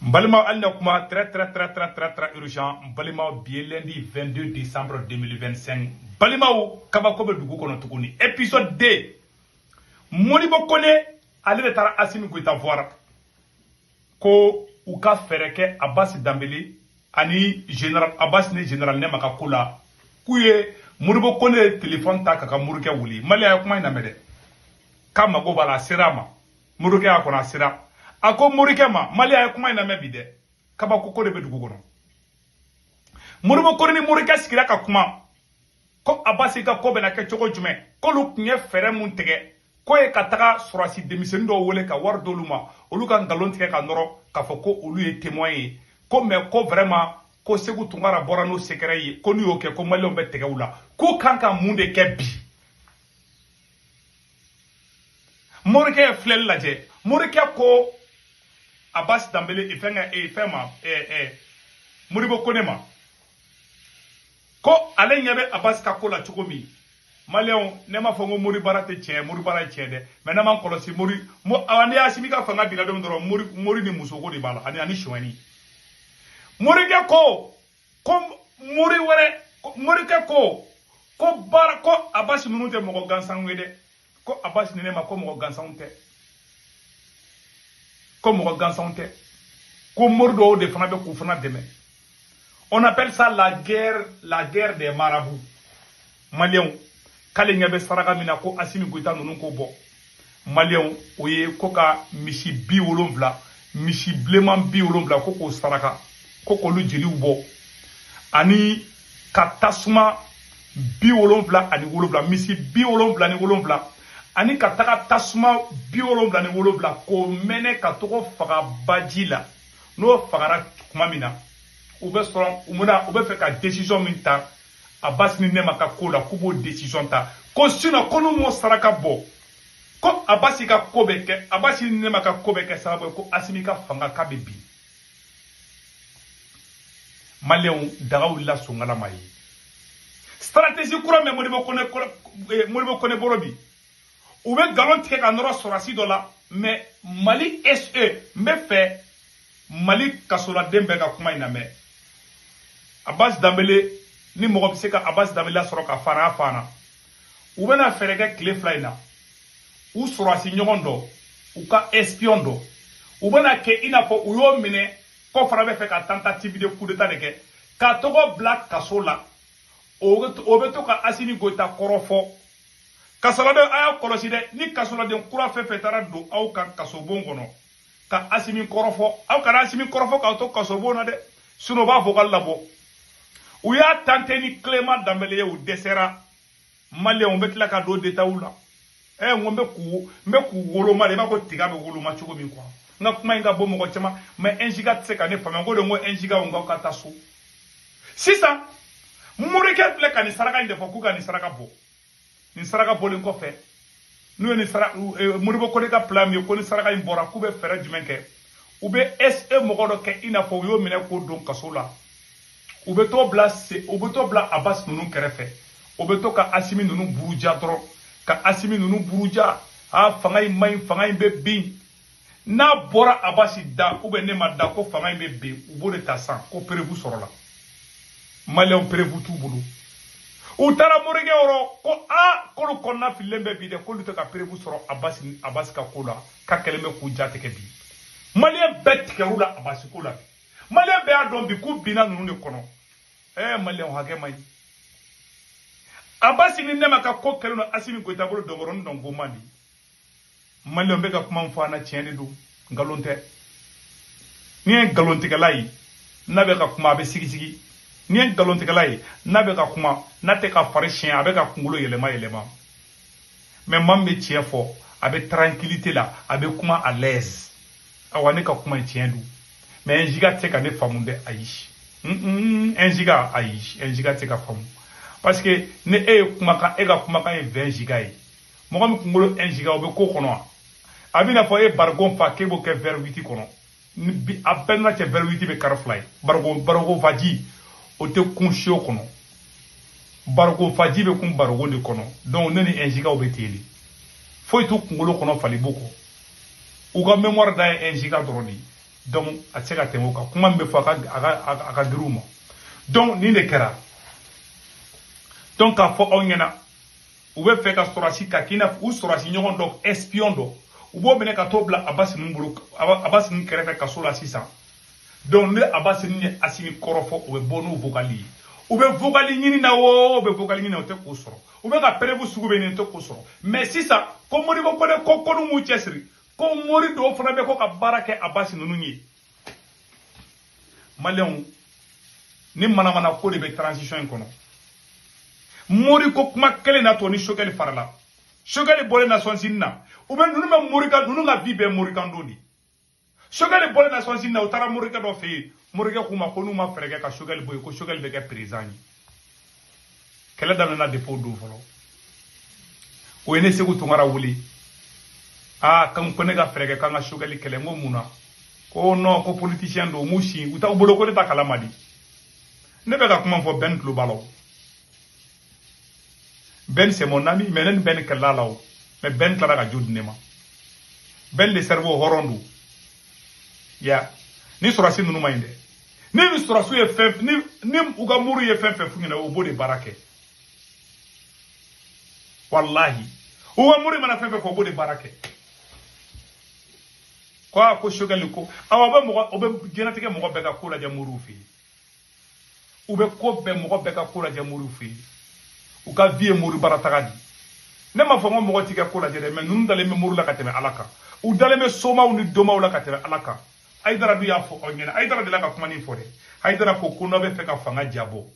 N balimaw, hali na kuma très très très très très très urgent. N balimaw, bi ye lundi 22 décembre 2025. Balimaw, kabako bɛ dugu kɔnɔ tuguni. Épisode 2, Modibo Kone ale de taara Assimi Goïta voir ko u ka fɛɛrɛ kɛ Abbas Dambele ani général Abbas ni général Nema ka ko la, k'u ye Modibo Kone ye téléphone ta ka morikɛ wele. Malien ye kuma in lamɛn dɛ, k'a mago b'a la, a sera a ma. Morikɛ y'a kɔnɔ, a sera, a ko morikɛ ma. Malien ye kuma in lamɛn bi dɛ, kabako ko de bɛ dugu kɔnɔ. Modibo Kone ni morikɛ sigira ka kuma ko Abbas ka ko bɛna kɛ cogo jumɛn, k'olu tun ye fɛɛrɛ mun tigɛ, ko ye ka taga sɔrɔsi denmisɛnnin dɔw wele ka wari d'olu ma, olu ka nkalon tigɛ ka nɔrɔ k'a fɔ ko olu ye témoin ye, ko mais ko vraiment ko Segu Tunkara bɔra n'o secret ye, ko n'u y'o kɛ, ko maliyɛnw bɛ tigɛ u la, k'u kan ka mun de kɛ bi. Morikɛ ye filɛli lajɛ, morikɛ ko Abbas Dambele fɛn fɛn ma, Modibo Kone ma, ko ale ɲɛ bɛ Abbas ka ko la cogo min. Maliyɛnw, ne m'a fɔ n ko mori baara tɛ tiɲɛ, mori baara ye tiɲɛ dɛ, mais n'a m'an kɔlɔsi mori mo, awa n'i y'Asimi ka fanga binna don dɔrɔn, mori mori ni musoko de b'a la ani sonyɛni. Morikɛ ko ko mori wɛrɛ, morikɛ ko ko baara ko Abbas ninnu tɛ mɔgɔ gansanw ye dɛ, ko Abbas ni ne ma ko mɔgɔ gansanw tɛ, ko mɔgɔ gansanw tɛ, ko mori dɔw de fana bɛ k'u fana dɛmɛ. On appelle ça la guerre, la guerre des marabouts. Maliyɛnw, k'ale ɲɛ bɛ saraka min na ko Assimi Goïta ninnu k'o bɔ, maliyɛnw, o ye ko ka misi 70, misi bilenman 70, ko k'o saraka, ko k'olu jeliw bɔ, ani ka tasuma 77, misi 77, ani ka taga tasuma 77 k'o mɛnɛ ka tɔgɔ faga baji la. N'o fagara tuma min na, u bɛ sɔrɔ u bɛna u bɛ fɛ ka décision min ta Abbas ni Nema ka ko la, k'u b'o décision ta, ko sinon ko n'u m'o saraka bɔ, ko Abbas ka ko bɛ kɛ, Abbas ni Nema ka ko bɛ kɛ sababu ye ko Assimi ka fanga k'a bɛ bin. Maliyɛnw, daga wulila sonkala ma ye. Stratégie kura min Modibo Kone, Modibo Kone bolo bi, u bɛ nkalon tigɛ ka nɔrɔ sɔrɔsi dɔ la. Mais Mali SE, n bɛ fɛ Mali kasoladen bɛɛ ka kuma in lamɛn. Abbas Dambele, ni mɔgɔ bɛ se ka Abbas Dambele sɔrɔ ka fara a fan na, u bɛna fɛɛrɛ kɛ tile 2 in na, u sɔrɔsi ɲɔgɔn dɔ, u ka espion dɔ, u bɛna kɛ i n'a fɔ u y'o minɛ ko fana bɛ fɛ ka tentative de coup d'état de kɛ, ka tɔgɔ bila kaso la. O bɛ to ka Assimi Goïta kɔrɔfɔ. Kasoladen, a y'a kɔlɔsi dɛ, ni kasoladen kura fɛn fɛn taara don aw kan kasobon kɔnɔ ka Assimi kɔrɔfɔ, aw kana Assimi kɔrɔfɔ k'aw to kasobon na dɛ, sinon u b'a fɔ ka labɔ. U y'a tante ni Clément Dambele ye, u dɛsɛra. Maliyɛnw bɛ tila ka don détail la. N ko n bɛ k'u woloma de, i b'a fɔ tiga bɛ woloma cogo min quoi. N ka kuma in ka bɔ mɔgɔ caman, mais 1 giga tɛ se ka ne faamuya. N ko de, n ko 1 giga, n k'aw ka taa so sisan. Morikɛ filɛ ka nin saraka in de fɔ k'u ka nin saraka bɔ. Nin saraka bɔlen kɔfɛ, n'u ye nin sara, Modibo Kone ka plan min ye ko ni saraka in bɔra, k'u bɛ fɛɛrɛ jumɛn kɛ? U bɛ SE mɔgɔ dɔ kɛ i n'a fɔ u y'o minɛ k'o don kaso la, u bɛ t'o bila se, u bɛ t'o bila Abbas ninnu kɛrɛfɛ, o bɛ to ka Assimi ninnu buruja dɔrɔn, ka Assimi ninnu buruja. A fanga in man ɲi, fanga in bɛ bin. N'a bɔra Abbas da ou bien ne ma da ko fanga in bɛ bin, u b'o de ta sisan ko preuve sɔrɔla. Maliyɛnw, preuve t'u bolo. U taara morikɛ yɔrɔ ko a k'olu kɔnɔna fililen bɛ bi dɛ, k'olu tɛ ka preuve sɔrɔ Abbas, Abbas ka ko la, k'a kɛlen bɛ k'u ja tigɛ bi. Maliyɛn bɛɛ tigɛr'u la Abbas ko la bi. Maliyɛn bɛɛ y'a dɔn bi k'u binna ninnu de kɔnɔ. Maliyɛnw, hakɛ man ɲi. Abbas ni Nema ka ko kɛlen don Assimi Goïta bolo dɔnkɔrɔnin dɔnko man di. Maliyɛnw bɛ ka kuma min fɔ an na, tiɲɛ de don, nkalon tɛ. N'i ye nkalontigɛla ye, n'a bɛ ka kuma, a bɛ sigi-sigi. N'i ye nkalontigɛla ye, n'a bɛ ka kuma, n'a tɛ ka fari siɲɛ, a bɛ ka kunkolo yɛlɛma yɛlɛma. Mais maa min bɛ tiɲɛ fɔ, a bɛ tranquillité la, a bɛ kuma à l'aise. Awa, ne ka kuma in tiɲɛ don, mais 1 giga tɛ se ka ne faamu dɛ, ayi. 1 giga, ayi, 1 giga tɛ se ka faamu, parce que ni e ye kumakan, e ka kumakan ye 20 giga ye. Mɔgɔ min kunkolo 1 giga, o bɛ ko kɔnɔ wa? A bɛna fɔ e ye barigon fa k'e b'o kɛ verre 8 kɔnɔ, a bɛɛ n'a cɛ, verre 8 bɛ kari fila ye. Barigon, barigon faji, o tɛ kun siyo kɔnɔ, barigon faji bɛ kun barigon de kɔnɔ. Donc ne ni 1 giga bɛ ten de, foyi t'u kunkolo kɔnɔ fali b'o kɔ. U ka mémoire da ye 1 giga dɔrɔn de ye. Donc a tɛ se ka tɛmɛ o kan, kuma min bɛ fɔ a ka girin u ma. Donc nin de kɛra. Donc k'a fɔ aw ɲɛna, u bɛ fɛ ka sɔrɔsi ka k'i n'a fɔ u sɔrɔsi ɲɔgɔn dɔ, espion dɔ, u b'o minɛ ka t'o bila Abasi ninnu bolo, Abasi ninnu kɛrɛfɛ kaso la sisan. Donc ni Abasi ninnu ye Asimi kɔrɔfɔ, u bɛ bɔ n'o vocal ye. U bɛ vocal ɲini na o, u bɛ vocal ɲini na, u tɛ k'o sɔrɔ. U bɛ ka preuve sugu bɛ ɲini, u tɛ k'o sɔrɔ. Mais sisan ko Modibo Kone ko n'u m'u cɛsiri, ko mori dɔw fana bɛ ko ka baara kɛ Abasi ninnu ye. Maliyɛnw, ni manamana ko de bɛ transition in kɔnɔ. Mori ko kuma kelen na to ni Choguel farala, Choguel bɔlen Nations Unies na, u bɛ ninnu bɛ mori kan, ninnu ka vie bɛɛ morikan don de. Choguel bɔlen Nations Unies na, u taara morikɛ dɔ fɛ yen. Morikɛ k'u ma ko n'u ma fɛɛrɛ kɛ ka Choguel bɔ yen, ko Choguel bɛ kɛ président ye. Kɛlɛ daminɛna depuis o don fɔlɔ. O ye ne Segu Tunkara wele, aa kan ko ne ka fɛɛrɛ kɛ k'an ka Choguel kɛlɛ. N ko mun na? Ko non, ko politicien don, m'u si u t'aw bolo, ko ne ta kalama di. Ne bɛ ka kuma fɔ, Ben tulo b'a la. O Ben, c'est mon ami, mais ne ni Ben kɛlɛla la o, mais Ben tilara ka jo di ne ma. Ben le cerveau hɔrɔn don ya. Ni sɔrɔsi ninnu ma ɲi dɛ, ni sɔrɔsiw ye fɛn ni u ka muru ye fɛn fɛn f'u ɲɛna, u b'o de baara kɛ. Walahi, u ka muru mana fɛn fɛn fɔ, u b'o de baara kɛ. Ko a ko Choguel ko awa bɛ mɔgɔ, o bɛ diɲɛlatigɛ mɔgɔ bɛɛ ka ko lajɛ moriw fɛ yen. U bɛ ko bɛɛ, mɔgɔ bɛɛ ka ko lajɛ moriw fɛ yen. U ka vie ye mori baara taga di. Ne m'a fɔ n ko mɔgɔ t'i ka ko lajɛ dɛ, mais ninnu dalen bɛ mori la ka tɛmɛ Ala kan. U dalen bɛ somaw ni domaw la ka tɛmɛ Ala kan. Hayidara dun y'a fɔ aw ɲɛna, Hayidara delila ka kuma nin fɔ dɛ. Hayidara ko ko n'aw bɛ fɛ ka fanga jabɔ,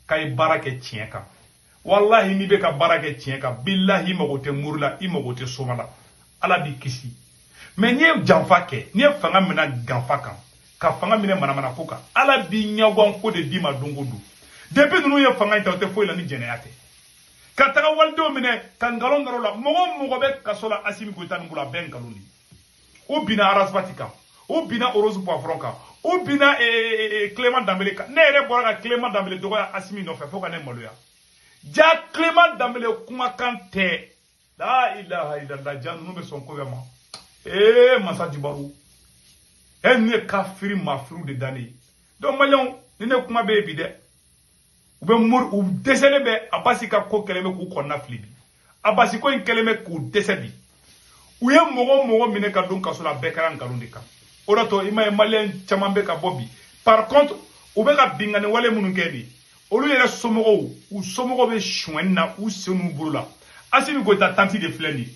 k'a ye baara kɛ tiɲɛ kan. Walahi, n'i bɛ ka baara kɛ tiɲɛ kan, bilahi, i mago tɛ mori la, i mago tɛ soma la, Ala b'i kisi. Mais n'i ye janfa kɛ, n'i ye fanga minɛ janfa kan, ka fanga minɛ manamana ko kan, Ala b'i ɲɛguwan ko de d'i ma don o don. Depuis ninnu ye fanga in ta, o tɛ foyi la ni jɛnɛya tɛ. Ka taga walidenw minɛ ka nkalon nɔrɔ la, mɔgɔ o mɔgɔ bɛ kaso la Asimi Goyita nin bolo, a bɛɛ nkalon de ye. U binna Ras Bath kan, u binna Rose Poivron kan, u binna Clément Dambélé kan. Ne yɛrɛ bɔra ka Clément Dambélé dɔgɔya Asimi nɔfɛ fo ka ne maloya. Ja Clément Dambélé kumakan tɛ. La ilaha illallah, ja ninnu bɛ sɔn ko bɛɛ ma. Ee masa jibaru, e ninnu ye kafiri mafiriw de dannen ye. Donc maliyɛnw, ni ne kuma bɛ yen bi dɛ, u bɛ mori, u dɛsɛlen bɛ. Abasi ka ko kɛlen bɛ k'u kɔnɔna fili bi. Abasi ko in kɛlen bɛ k'u dɛsɛ bi. U ye mɔgɔ o mɔgɔ minɛ ka don kaso la, a bɛɛ kɛra nkalon de kan. O de to i ma ye maliyɛn caman bɛ ka bɔ bi. Par contre, u bɛ ka binkani wale minnu kɛ bi, olu yɛrɛ somɔgɔw, u somɔgɔw bɛ suɲɛni na u sen n'u bolo la. Asimi Goyita tanti de filɛ nin ye,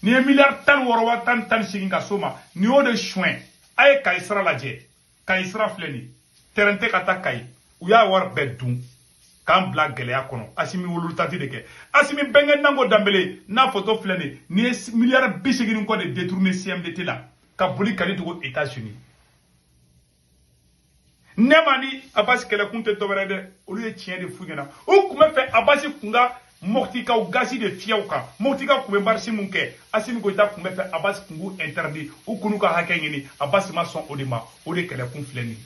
nin ye miliyari 16 wa 18 ka so ma, nin y'o de suɲɛ. A ye Kayi sira lajɛ, Kayi sira filɛ nin ye, terrain tɛ ka taa Kayi. U y'a wari bɛɛ dun k'an bila gɛlɛya kɔnɔ. Asimi wolo tanti de kɛ Asimi bɛnkɛ Nango Danbele n'a photo filɛ nin ye, nin ye miliyari 80 kɔ de détourné CMDT la ka boli ka tugu États-Unis. Ne ma ni Abasi kɛlɛkun tɛ dɔwɛrɛ dɛ, olu ye tiɲɛ de f'u ɲɛna. U tun bɛ fɛ Abasi kun ka Mɔtikaw gazi de fiyɛ u kan. Mɔtikaw tun bɛ marche mun kɛ, Asimi Goyita tun bɛ fɛ Abasi kun k'u interdit, u kun n'u ka hakɛ ɲini. Abasi ma sɔn o de ma. O de kɛlɛkun filɛ nin ye.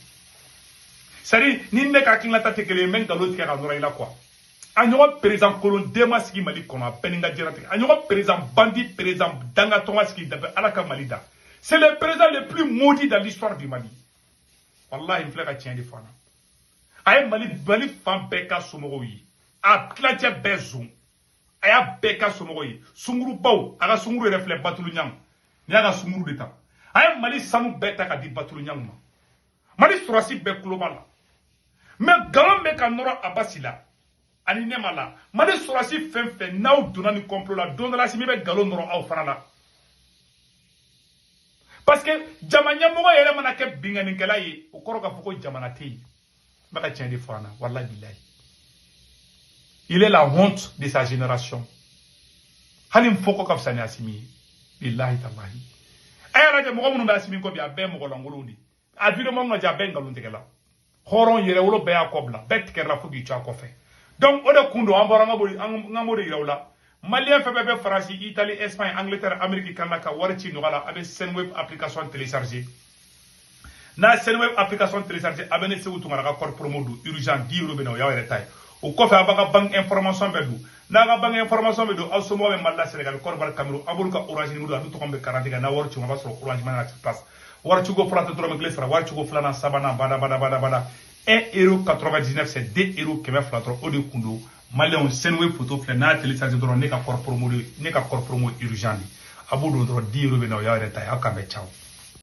C'est à dire, ni ne ka hakilinata tɛ kelen ye, n bɛ nkalon tigɛ ka nɔrɔ i la quoi. A ɲɔgɔn président kolon den ma sigi Mali kɔnɔ, a bɛɛ ni ka diɲɛlatigɛ. A ɲɔgɔn président bandit, président dangatɔ ma sigi depuis Ala ka Mali da. C'est le président le plus maudit dans l'histoire du Mali. Wallahi, n filɛ ka tiɲɛ de fɔ an na. A ye Mali fan bɛɛ ka somɔgɔw ye, a tilancɛ bɛɛ zon, a y'a bɛɛ ka somɔgɔw ye, sungurubaw. A ka sunguru yɛrɛ filɛ, Batulu Ɲangu, n'i y'a ka sunguru de ta, a ye Mali sanu bɛɛ ta ka di Batulu Ɲangu ma. Mali sɔrɔsi bɛɛ kulo b'a la, mais nkalon bɛ ka nɔrɔ Abasi la ani Nɛma la. Mali sɔrɔsi fɛn fɛn n'aw donna ni complot la, don dɔ la Asimi bɛ nkalon nɔrɔ aw fana la, parce que jama ɲɛmɔgɔ yɛrɛ mana kɛ binkannikɛla ye, o kɔrɔ k'a fɔ ko jamana tɛ yen. N bɛ ka tiɲɛ de fɔ an na, walahi bilahi. Il est la honte de sa génération. Hali n fɔkɔ ka fisa ni Asimi ye, bilahi talahi. A y'a lajɛ, mɔgɔ minnu bɛ Asimi kɔ bi, a bɛɛ mɔgɔ lankolonw de. A vidéo ma lajɛ, a bɛɛ nkalon tigɛla. Hɔrɔn yɛrɛ wolo bɛɛ y'a kɔ bila, bɛɛ tigɛra fo k'i to a kɔfɛ. Donc o de kun don, an bɔra an ka b'o de yira u la. Maliyɛn fɛn fɛn bɛ Faransi, Italie, Espagne, Angleterre, Amérique, Canada, ka wari ci nɔgɔya la, a bɛ Sendwave application télécharger. N'a ye Sendwave application télécharger, a bɛ ne Segu Tunkara ka code promo don, urgent 10 euros bɛ na, o y'aw yɛrɛ ta ye. O kɔfɛ, a b'a ka banque information bɛɛ don. N'a ka banque information bɛ don, aw somɔgɔw bɛ Mali la, Sénégal, Côte d'Ivoire, Cameroun, a b'olu ka Orange numéro, a n'u tɔgɔ bɛ carte kan. N'a wari ci, a b'a sɔrɔ Orange Money na sur place. Wari ciko fɔlɔ tɛ dɔrɔmɛ kelen sara. Wari ciko filanan, sabanan, bada bada bada bada, 1 euro 99, c'est 2 euros 200 dɔrɔn. O de kun don. Maliyɛnw, Sendwave photo filɛ, n'a téléchargé dɔrɔn, ne ka code promo, ne ka code promo urgent de a b'o don dɔrɔn, 10 euros bɛ na. O y'aw yɛrɛ ta ye. Aw k'an bɛn, ciao.